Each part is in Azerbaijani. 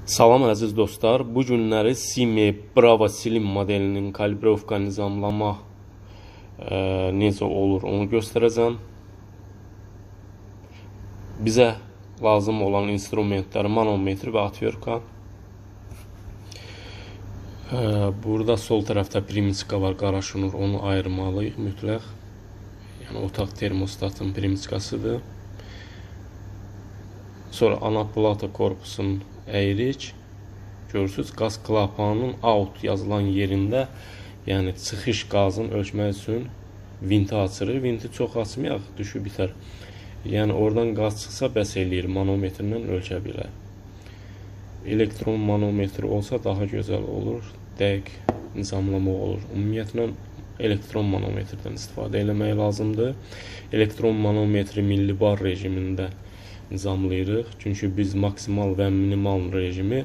Salam əziz dostlar, bu günləri Sime Brava Slim modelinin kalibrovka nizamlama necə olur onu göstərəcəm. Bizə lazım olan instrumentlər manometr və atverka. Burada sol tərəfdə primiçka var, qara şnur, onu ayırmalıyıq mütləq. Yəni otaq termostatın primiçkasıdır. Sonra ana plata korpusunu əyirik. Görürsünüz, qaz klapanının out yazılan yerində, yəni çıxış qazını ölçmək üçün vinti açırıq. Vinti çox açmayaq, düşüb bitər. Yəni oradan qaz çıxsa bəs eləyir, manometrlə ölçə bilər. Elektron manometri olsa daha gözəl olur, dəqiq nizamlama olur. Ümumiyyətlə elektron manometrdən istifadə eləmək lazımdır. Elektron manometri millibar rejimində nizamlayırıq. Çünki biz maksimal və minimal rejimi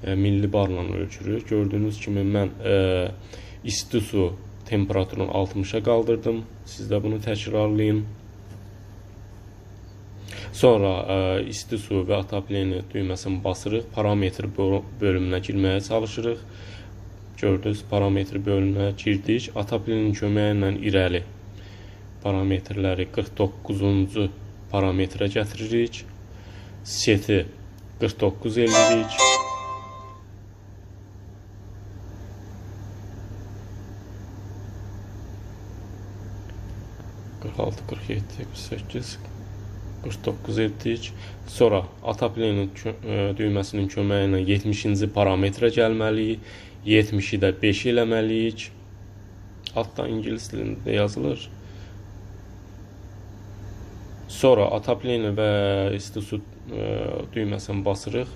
millibarla ölçürük. Gördüyünüz kimi mən isti su temperaturunu 60-a qaldırdım. Siz də bunu təkrarlayın. Sonra isti su və atapleni düyməsini basırıq. Parametr bölümünə girməyə çalışırıq. Gördünüz, parametr bölümünə girdik. Ataplenin köməyi ilə irəli parametrləri 49-cu parametrə gətiririk. Seti 49 eləyirik. 46, 47, 48, 49 etdik. Sonra ataplenin düyməsinin köməyi ilə 70-ci parametrə gəlməliyik. 70-i də 5 eləməliyik. Altdan ingilis dilində yazılır. Sonra atapleni və isti su düyməsini basırıq.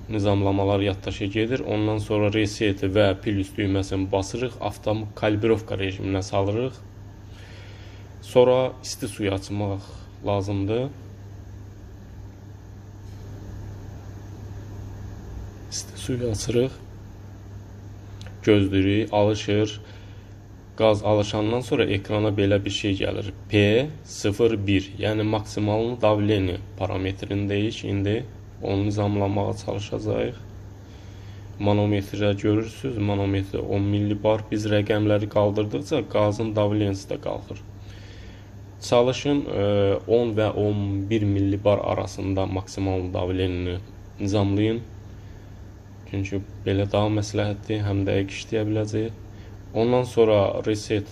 Nizamlamalar yaddaşa gedir. Ondan sonra reset və plus düyməsini basırıq. Avtom kalibrovka rejiminə salırıq. Sonra isti suyu açmaq lazımdır. İsti suyu açırıq. Gözləyirik, alışır. Qaz alışandan sonra ekrana belə bir şey gəlir. P01, yəni maksimal davleni parametrindəyik. İndi onu nizamlamağa çalışacağıq. Manometrə görürsünüz, manometrə 10 millibar. Biz rəqəmləri qaldırdıqca qazın davlenisi də qalxır. Çalışın 10 və 11 millibar arasında maksimal davlenini nizamlayın. Çünki belə daha məsləhətdir, həm dəqiq işləyə biləcək. Ondan sonra reset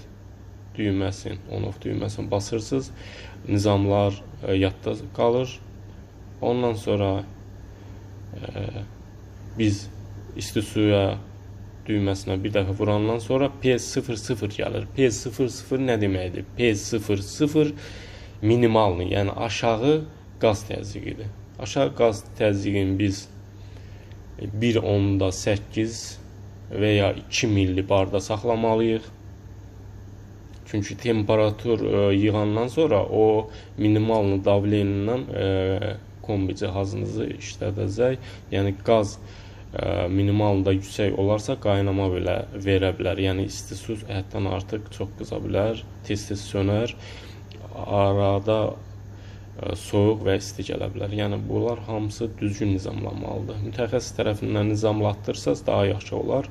düyməsini, on-off düyməsini basırsınız. Nizamlar yadda qalır. Ondan sonra biz isti suya düyməsinə bir dəfə vurandan sonra P00 gəlir. P00 nə deməkdir? P00 minimalını, yəni aşağı qaz təzyiqidir. Aşağı qaz təzyiqini biz 1,8 və ya 2 millibarda saxlamalıyıq. Çünki temperatur yığandan sonra o minimal davlenindən kombi cihazınızı işlədəcək. Yəni qaz minimalda yüksək olarsa qaynama belə verə bilər. Yəni isti su həddən artıq çox qıza bilər, tez-tez sönər, arada soyuq və isti gələ bilər. Yəni bunlar hamısı düzgün nizamlanmalıdır. Mütəxəssis tərəfindən nizamlatdırsaz daha yaxşı olar.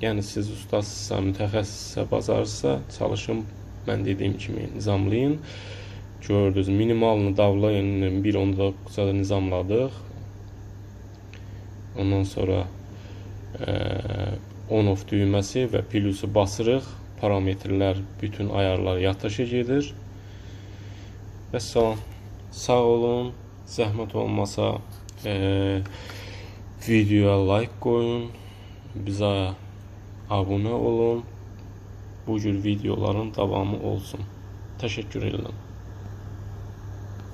Yəni siz ustasızsa, mütəxəssissə, bacarırsa çalışın, mən dediyim kimi nizamlayın. Gördünüz, minimalını davlayın 1,9-a nizamladıq. Ondan sonra on-off düyməsi və plusu basırıq. Parametrlər, bütün ayarlar yaddaşa gedir. Vəssalam. Sağ olun. Zəhmət olmasa videoya like qoyun. Bizə abunə olun. Bu cür videoların davamı olsun. Təşəkkür edirəm.